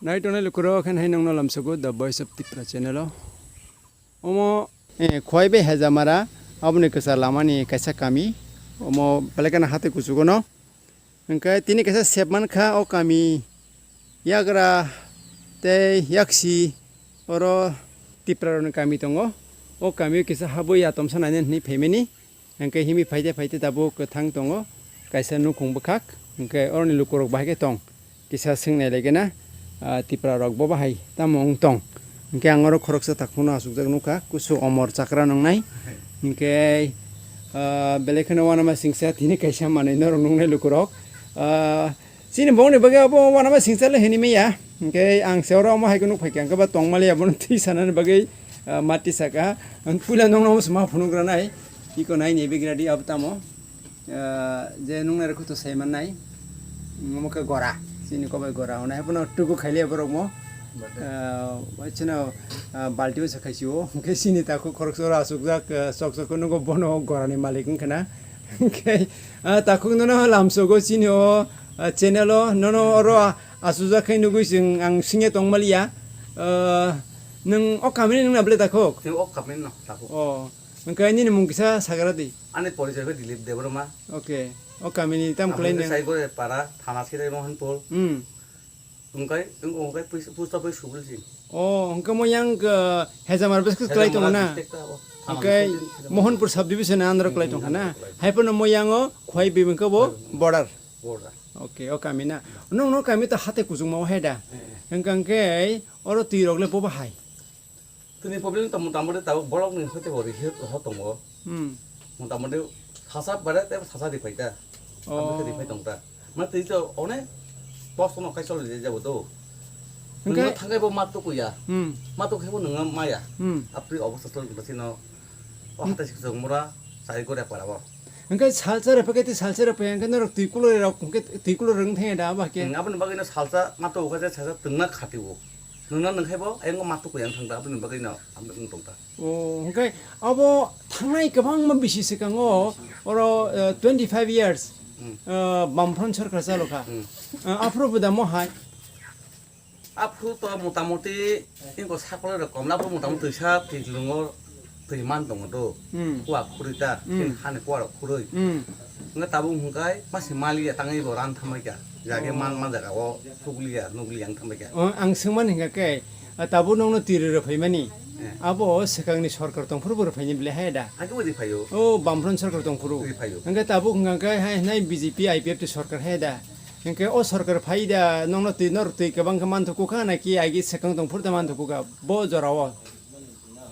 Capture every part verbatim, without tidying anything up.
Nai tongnai lukurok, khe hai nongno lamsogo The Voice of Tipra channel o. Omo, eh, Khowai bai Hejamara, aboni kwchar lamani kaisa kami. Omo belai kheno hatwi kuchugo no. Hwnkhe tini kaisa sep mankha o kami yagra tei yaksi oro Tipra rokni kami tongo. O kami o kisa habwi ya tomsa nainani hwnwi phaimani. Hwnkhe himwi phaite phaite tabuk kwthang tongo, kaisa nukhung bwkhak, hwnkhe oroni lukurok bahai khe tong, kisa swngnai lai gana, ah, Tipra rok bo bahai tamo wng tong. Hwnkhe ang oro khoroksa takhukno achukjak nukha, kusu omor chakra nwngnai. Hwnkhe, ah, belai kheno uanama singsa tini kaisa manwi norok nuknai lukurok. Ah, Chini bongni bagwi abo uanama singsa le hini maya. Hwnkhe ang se oro omo hai khe nuk phaikha, hwnkhe ba tongmaliya bono twi sanani bagwi, ah, mati saka. Ang puila nongno omo se ma phunukgranai. Iko nai ni bigradi abo tamo. Ah, je nungnai rokho to sai mannai. Omo khe gora. Chini kobai gora hwnwi. Haphano tuku khailiya borok mo. Ah, chino, ah, balti o se khaisio. Hwnkhe chini takhuk khoroksa oro achukjak, ah, sok sok nugo bono gorani malik wngkha na. Hwnkhe, ah, takhuk nono lamsogo chini o, ah, channel o nono oro, ah, achujak khe nugwi chwng ang singya tongmaliya. Ah, nwng o kamini nwng na ble takhuk? Tei o kamini no takhuk. O, hwnkhe nini mung kisa sagra di. Ani porichoi khe Dilip Debbarma. Okay. O kamini tam kwlai nwng? Sai gore para thana sire Mohanpur. Hmm. Hwnkhe, hwnkhe post office Subilsing. O, hwnkhe mo yang, uh, Hejamar bwskhe kwlai tongo na? Hejamar district abo. Hwnkhe Mohanpur subdivision ni under kwlai tongkha na? Kwlai. Hai phano mo yang o Khowai bai hwnkhe bo border. Border. Okay, o kami na. Nong no kami to hate kuchukma o hai da. Eh. Hwnkhe hwnkhe oro twi rok le bo bahai. Tini problem to motamoti tabuk borok ni hoite bo rihit ho tongo. Hmm. Motamoti sasa bare te sasa riphai ta. Oh. Aboni riphai tong ta. Ma twi to onek box no kaisa le jabo to. Hwnkhe nungno thangkai bo ma tukuya. Hmm. Ma tukhe bo nungno maya. Hmm. Apri obostha to basi no. O hatai sik jong mura sai gore para bo. Hwnkhe salsa rw phai khe tei salsa rw phai hwnkhe norok twi kuloi rok hwnkhe twi kuloi rwng thangya da abo hai khe? Aboni bagwi no salsa ma tuku khe salsa twngna khati o. Nwngno nwngkhai bo ayang ma tuku yang thang da aboni bagwi no ang wng tong ta. O, hwnkhe abo thangnai kwbangma bisi swkango oro, eh, twenty five years, hmm, eh, Bamfront sorkar chalo kha. Hmm. Eh, aphuru bo da mo hai? Aphuru to motamoti inko sakolai rok komla aphuru motamoti twisa twi kwlwngo twi man tongo do. Hmm. Kua khurui ta, hmm, chini hani kua rok khurui. Hmm. Wngkha tabuk hwnkhe masi maliya tangwi bo ran thambai kha. Jage man, oh, man jaga o thukliya, nukliya wng thambai kha. Oh, ang swngmani hwnkha khe, ah, tabuk nongno twi rw rw phaimani. Eh. Abo swkangni sorkar tongphuru bo rw phaini belai hai da? Hakhe bo rw phaio. Oh, Bamfront sorkar tongphuru. Rw phaio. Hwnkhe tabuk hwnkha khe hai nai B J P I P F T sorkar hai da? Hwnkhe o sorkar phai da, nongno twi, norok twi kwbang khe manthogo kha, naki agi swkang tongphuru da manthogo kha, bo jora o?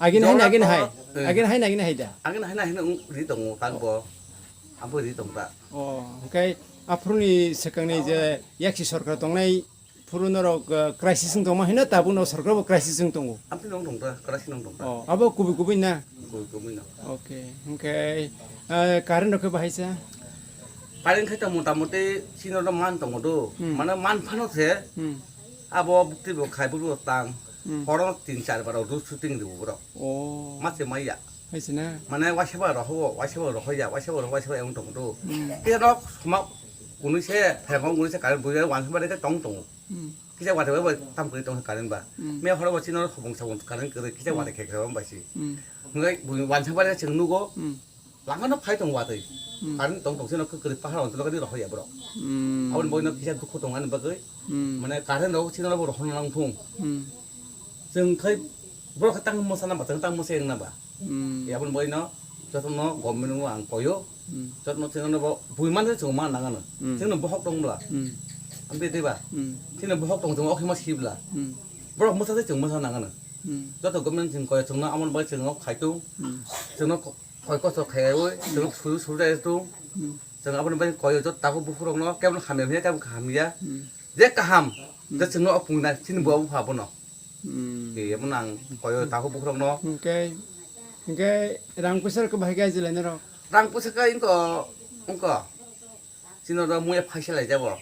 Agini hai, jora agini hai, to, eh, agini hai, agini hai da? Agini hai, agini ri tongo, tak bo. Abo ri tong ta. O, hwnkhe aphuruni swkangni je yaksi sorkar tongnai phuru norok, eh, crisis wng tongma hino, tabuk no sorkar bo crisis wng tongo. Amtwi nong tong ta, crisis nong tong ta. O, abo kubui kubui na? Kubui kubui no. Okay, hwnkhe, eh, current rok khe bahai sa? Current khai ta motamoti chini oro man tongo do. Hmm. Mane man phano se, hmm, abo bukti bo khai bukti bo tang. Hmm. Horo tin char bar rok do shooting ribo borok. Oh. Ma se maya. Hai se na? Mane waisa ba roho, waisa ba roho ya, waisa ba roho, waisa ba yang tong do. Hmm. Kisa rok suma kunui se, phengong kunui se current buya, wansa ba de tong tong. Hmm. Kisa wate ba tam kri tong current ba. Hmm. Me horo ba chino hobong sabong current kri kisa wate, hmm, khe khe ba si. Hmm. Ngai bu wansa ba de cheng nugo. Hmm. Langano phai tong watwi. Hmm. Current tong tong sino kwrwi pahar on tong kadi rohor ya borok. Hmm. Aboni boino kisa dukhu tong ani bagwi. Hmm. Mane current rok sino bo rohor nang thung. Hmm. Chwng khai borok khe tang mosa na ba, chwng tang mosa yang na ba. Hmm. Ya aboni boino jotono government no ang koyo. Hmm. Jotono chwng no bo bui man chwng ma nang ano. Hmm. Chwng no bohok tong bla. Hmm. Ambe de ba. Hmm. Chwng no bohok tong chwng ok ma sibla. Hmm. Borok mosa se chwng mosa nang ano. Hmm. Joto government chwng koyo chwng no amon bai chwng no khai tung. Hmm. Chwng no ko- Koi kosto khai o, chwng suru suru jai tu. Hmm. Chwng aboni bai koi o jot tabu buphurok no kebo hamya hamya kebo hamya. Hmm. Je kaham, hmm, je chwng no opung na chini bo abu phabo no. Hmm. E emo nang koi o tabu buphurok no. Hwnkhe, hwnkhe rang puisa rok bahai khe ajilai norok? Rang puisa khe ingko, ingko. Chini oro muya phaisa lai jabo.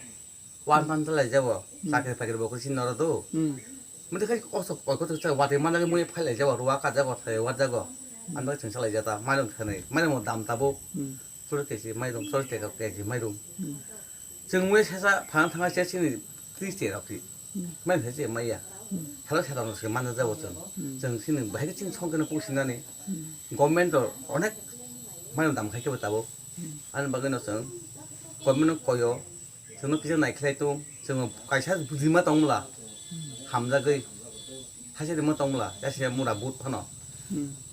Wan pan chalai jago, hmm, chakri pakri bo khe sin noro do. Hmm. Mode khai kosok koi kotok cha wate mana mui phai lai jago, ruwa ka jago, thai wa jago. Hmm. Ando chwng chalai jata, mairung thani, mairung dam tabuk. Hmm. Sori kechi mairung, sori teka kechi mairung. Hmm. Chwng mui sesa phang thanga se sini tris te rok si. Mai phai se maya. Hello, sara no se mana jabo chwng. Chwng sini bahai chini songkhe no pusinani. Government o onek mai dam khai khe bo tabuk. Ani bagwi no chwng government no koyo. Chwngno kisa naikhlai tung, chwngno kaisa bujima tongmla, hamjagwi, haise rima tongmla, yasiya mura but phano.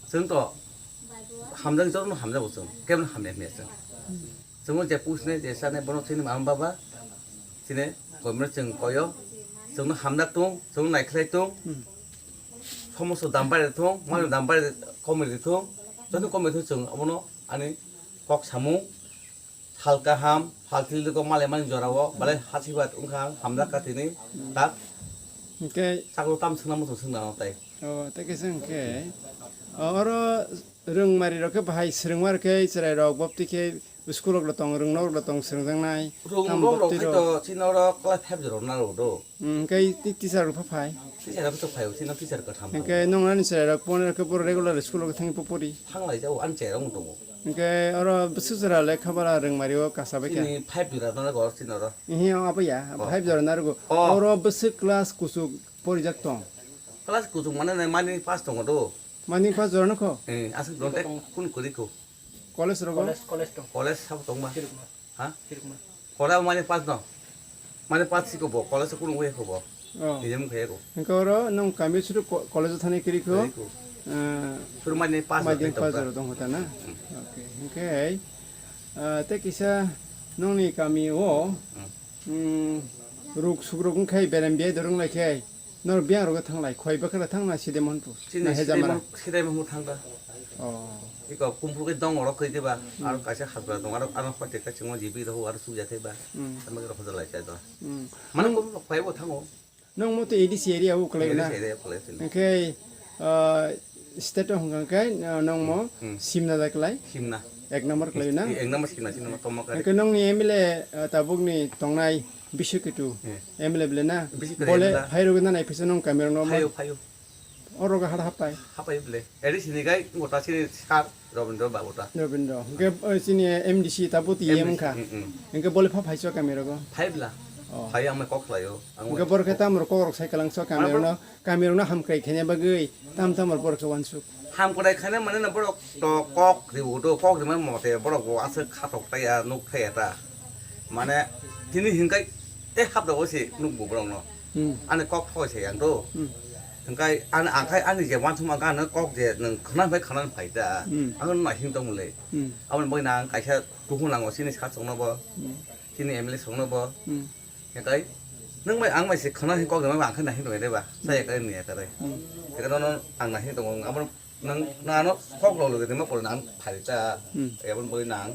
Chwng to hamjagwi jotono hamjago chwng, kebono hamya hwnwi chwng. Chwngno je pusne, je sane, bono chini mama baba, chini koimano chwng koyo, chwngno hamjak tung, chwngno naikhlai tung, somosto dam bai rithung, mano dam bai komri rithung, joto komri rithung chwng abono ani kok samung. Sal kaham, sal thilrwgo malaimani jorao, belai hasibat wngkha ang, hamjak kha tini, tak Hwnkhe, chaklo tam swngna muchung swngna no tai. O, tei kisa hwnkhe, o, oro rwngmari rok khe bahai swrwngma rok khe chwrai rok bopti khe school rok lo tong, rwngnok rok lo tong swrwngjaknai. Rwngnok rok khai to chini oro class five jorok na rw do. Hmm, hwnkhe ti-, teacher rok pha phai. Teacher rok to phai o, chini teacher kwtham. Hwnkhe nong ani chwrai rok phone rok khe bo regular school rok thangwi pho pori. Thanglai jao, ani chwrai rok wng tongo. Hwnkhe oro bwswk jora lekha bara rwngmari o kasa bai kha. Chini five jora narwgo chini oro. Ihi o abo ya, oh, five jora narwgo. Oh. Oro bwswk class kuchuk porijak tong. Class kuchuk mane nai mani pass tongo do. Mani pass jora nokho? Eh, aswk jora tei kun kuri ko. College rogo? College, college tong. College sabo tongma. Sirikma. Ha? Sirikma. Kora mani pass no. Mani pass si ko bo, college kuno wei ko bo. Oh. Nijam khe ko. Hwnkhe oro nong kami suru ko-, college thani kiri ko. Kiri ko. Eh, suru mani pass mani tong pass ta. Jora tong hota na. Hmm. Okay. Hwnkhe, eh, tei kisa nongni kami o, hmm, mm, ruk sukruk wngkhai berem biyai dorong lai khai. Nor biyang rogo thanglai, khoi bakra thang na Sidai Mohanpur? Chini na Sidai Hejamara? Mon-, Sidai Mohanpur thang da. Oh. Iko kumpul ke dong oro koi diba, hmm, aro kaisa hapra dong, aro, aro hote ka chingo jibi rogo, aro suja thai ba. Hmm. Tama ke rogo jalai chai da. Hmm. Mane nong kumpul khoi bo thango. Nong mo to A D C area o kwlai na? A D C area o kwlai sini. Hwnkhe, ah, state o hwnkha khe, ah, nong mo, hmm, Simna da kwlai? Simna. Ek number kwlai na? Ek number Simna, Simna tongma kari. Hwnkhe nongni M L A, ah, tabukni tongnai Bishu Ketu, hmm, M L A bwle na? Bishu Ketu bole M L A. Phairogwi na nai phisa nong kami rokno? Phaio, phaio. Oro ga hada hapai? Hapai bwle. Eri sini gai ngota sini sar Robindra Babu ta. Robindra. Hwnkhe, eh, chini M D C ta buti M D C, em wngkha. Mm, mm. Hwnkhe bole pha phaiso kami rogo? Phai bwla. Oh. Phai ang mai kok khlaio. Ang hwnkhe mai borok khe kok. Tamrok kokrok sai kwlangso kami rokno, kami rokno hamkrai khaina bagwi tam tamrok borok se uansuk. Hamkrai khaina mane na borok to kok ribu do, kok rimani mote borok bo aswk khatok taiya, nuk thaiya ta. Mane tini hinkai tei hapda o se nuk bo borokno. Hmm. Ani kok thoi se yang do. Hmm. Hinkai ani, angkai ani je uansukma gana kok je nwng khna bai khna phai ta. Hmm. Ang no naising tong le. Hmm. Aboni bagwi nang kaisa tuhun nango chini sachok no bo. Hmm. Chini M L A song no bo. Hmm. Hinkai nwng bai ang bai se khna hin kok de ma ang khe naising tong de ba. Sa ya kare ni ya kare. Hmm. Hinkai no, no ang naising tong abo. Nang, nang ano kok lo lo de ma pore nang phari ta. Hmm. Ebon boi nang.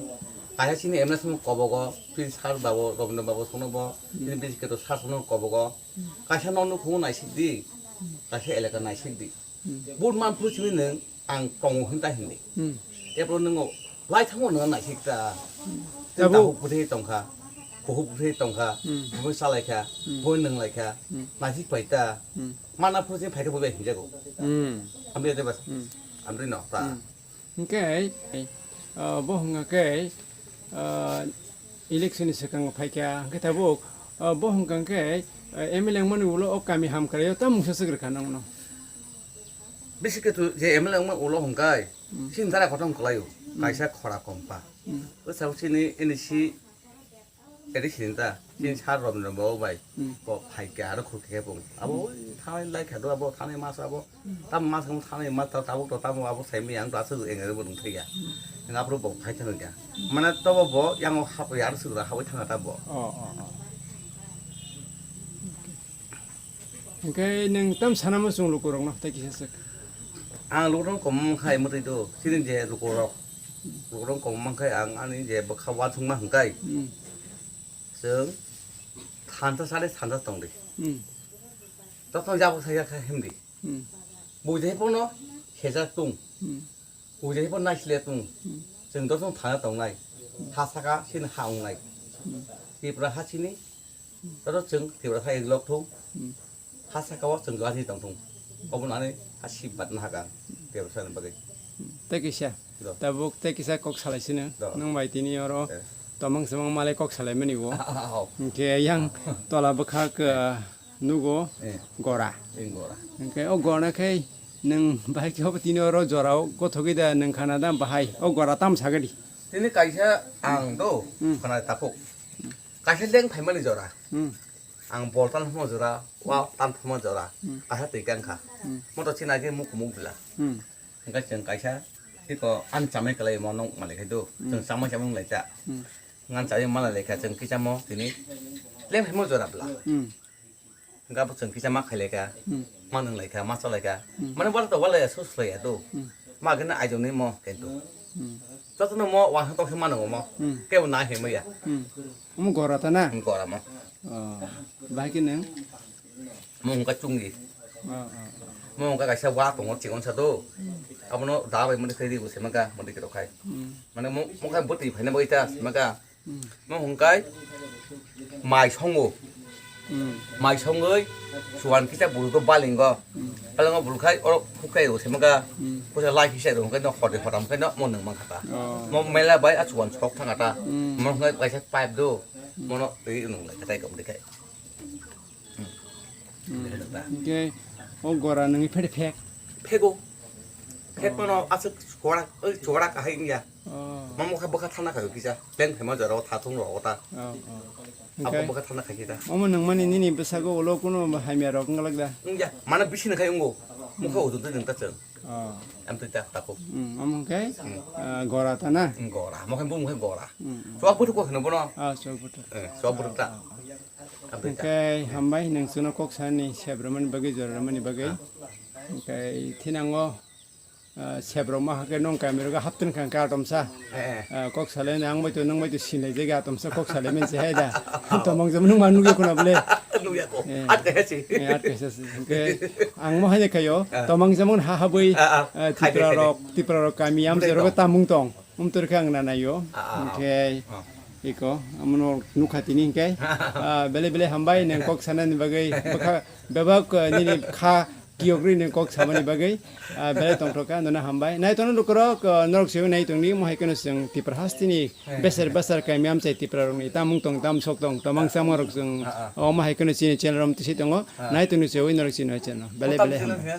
Kaya sini emna sung kobogo, pin sar babo, Robindra babo sono bo, hmm, pin pin keto sar sono kobogo. Hmm. Kaisa no nuk hungo naisik di. Hmm. Kaisa elaka naisik di. Hmm. Bud man phu sini nang ang tongo hinta hindi. Hmm. Ebro nungo lai thango nang naisik ta. Hmm. Tabo. Tahu puthe tongkha. Kuhu puthe tongkha. Hmm. Bui salai kha. Hmm. Bui nang lai kha. Hmm. Naisik pai ta. Hmm. Mana phu sini phai khe bui bai hinjago. Hmm. Amri de bas. Hmm. Amri no ta. Hmm. Hwnkhe, ah, bo hwnga khe, ah, election ni swkang phai kha, hwnkhe tabuk, ah, bo hwnka khe, ah, M L A wngmani ulo o kami hamkraio tamo mungsa swk rwkha nongno? Bisi khe tu je M L A wngma ulo hwnkai, hmm, chini dara kothom kwlaio, hmm, kaisa khora kompa. Hmm. O sabo chini N E C Eri sinta, chini sir Robindra Babu bai, hmm, bo phai khe aro khur khe bung. Abo oi thanai lai kha do, abo thanai mas abo, tam mas kamo thanai mas ta tabuk to tamo abo sai mi ang to aswk eng abo nung thai ya. Eng abo bo phai thang ya. Mane to bo bo yang o hap ya aro suk ra hawai thang ta bo. Oh, oh, oh. Hwnkhe nwng tam sana muchung lukurokno tei kisa swk? Ang lukurokno kwbangma khai mwtwi do, chini je lukurok, lukurok kwbangma khai ang ani je bwkha uansukma hwnkhai, hmm, chwng thansa sade thansa tongdi. Hmm. Tokno jabo sai kha himdi. Hmm. Bujai pono hejak tung. Hmm. Ujai bo naisle tung. Hmm. Chwng dosong thana tongnai. Hmm. Ha saka sini ha ongnai. Hmm. Tipra ha sini. Toro chwng Tipra ha eglok thung. Hmm. Ha saka o chwng gari tong thung. Obo nani ha sibbat na haga. Tipra sa ni bagwi. Hmm. Tei kisa. Do. Tabuk tei kisa kok salai sino. Do. Nang bai tini oro. Eh. Tomang samang malai kok salai mani bo. Ah, ah, ah, oh. Hwnkhe yang tola bwkhak, ah, Nugo. Eh. Gora. Eh, gora. Hwnkhe o gora khe nwng bahai khe obo tini oro jorao gothogwi da nwng khana da bahai o gora tam sagadi. Tini kaisa ang do. Hmm. Khana takhuk. Kaisa leng phaimani jora. Hmm. Ang bol tan phama jora, wa tan phama jora. Hmm. Kaisa twi kang kha. Hmm. Moto china khe muk muk bila. Hmm. Hwnkhe chwng kaisa tiko ani chamai kwlai mo nong malai khai do. Hmm. Chwng chamai chamai wng lai ta. Hmm. Ngan chamai malai lai kha chwng kisa mo tini leng phaimo jora bla. Hmm. Hwnkhe abo chwng kisa ma khai lai kha. Hmm. Ma nung lai kha, ma cha lai kha. Hmm. Mane wala to wala ya sus lai ya do. Hmm. Ma gana ai jong ni mo kento. Hmm. Joto no mo wa to khe ma nung mo. Hmm. Ke na he mo ya. Hmm. Omo gora ta na? Gora mo. Oh. Bahai khe nwng? Mo hwnkha chungdi. Oh, oh, oh. Mo hwnkha kaisa wa tongo chikon sa do. Abono da bai mani khai di bo se maka mani kiro khai. Hmm. Mane mo mo khai bwtwi phaina bai ta se maka. Hmm. Mo hwnkha mai songo. Hmm. Mai songoi suwan kisa bulu do balingo. Hmm. Balingo bulu khai oro khukai bo se maka. Hmm. Kusa lai kisa do hwnkha no hode hodam khai no mo nung man kha ta. Oh. Mo mela bai a suwan sok thanga ta. Hmm. Mo hwnkha kaisa pipe do. Hmm. Mono twi nung lai kha tai kom de khai. Hmm. Hwnkhe o gora nungni phede phek? Phego. Phek mano aswk chora, oi chora kahai wngya. Oh. Mamo kha bwkha thana khayo kisa. Pleng phaima jora o tha thung ro o ta. Oh, oh. Abo hwnkhe bwkha thana khai ta. Omo nungmani nini bwsago ulo kuno hamya rok wngwlak da? Wngya. Mano bisi nang khai wngo. Mokha ujung twi nung ta chwng. Oh. Am twi ta tako. Hmm, omo hwnkhe, hmm, ah, gora ta na? Hmm, gora. Mokha bo mokha gora. Hmm, hmm. Chwak bwthwk ko hwno bono? Ah, chwak bwthwk. Eh, chwak bwthwk ta. Ah, ah. Hwnkhe hambai nwng chwngno kok sanani sep rwmani bagwi, jora rwmani bagwi. Ah. Hwnkhe thinango, ah, sep rwma hakhe nwng kami rwgwi haptwng kha hwnkhe atomsa. Eh, eh. Ah, kok salaini ang bai to nwng bai to sinlaijagwi atomsa kok salaimani se hai da. Tomong jom nwng ma nukya khuna bole. Nukya ko. Eh. At kaisa si. Eh, at kaisa si. Hwnkhe ang mo haino khaio. Ah. Tomong jom ha habwi, ah, ah, ah, khaidi, Tipra khaidi. Rok, Tipra rok kami amchai rok tamung tong. Umtor khe ang nanaio. Ah, ah, ah. Hwnkhe, ah, iko, amono nukha tini hwnkhe. Ah, belai belai hambai, nwng kok sanani bagwi, bwkha, bebak, ah, nini kha kiyogrwi nwng kok samani bagwi, ah, belai tongthokha, nono hambai. Nai tongno lukurok, ah, norok se nai tongni, mo hai kheno chwng Tipra hasteni, eh, beser beser kaimi amchai Tipra rokni, tamung tong, tam sok tong, tomang, ah, samung rok chwng, ah, ah, omo hai kheno chini channel rom tisi tongo, ah, nai tongni se oi norok chini channel. Belai belai hambai.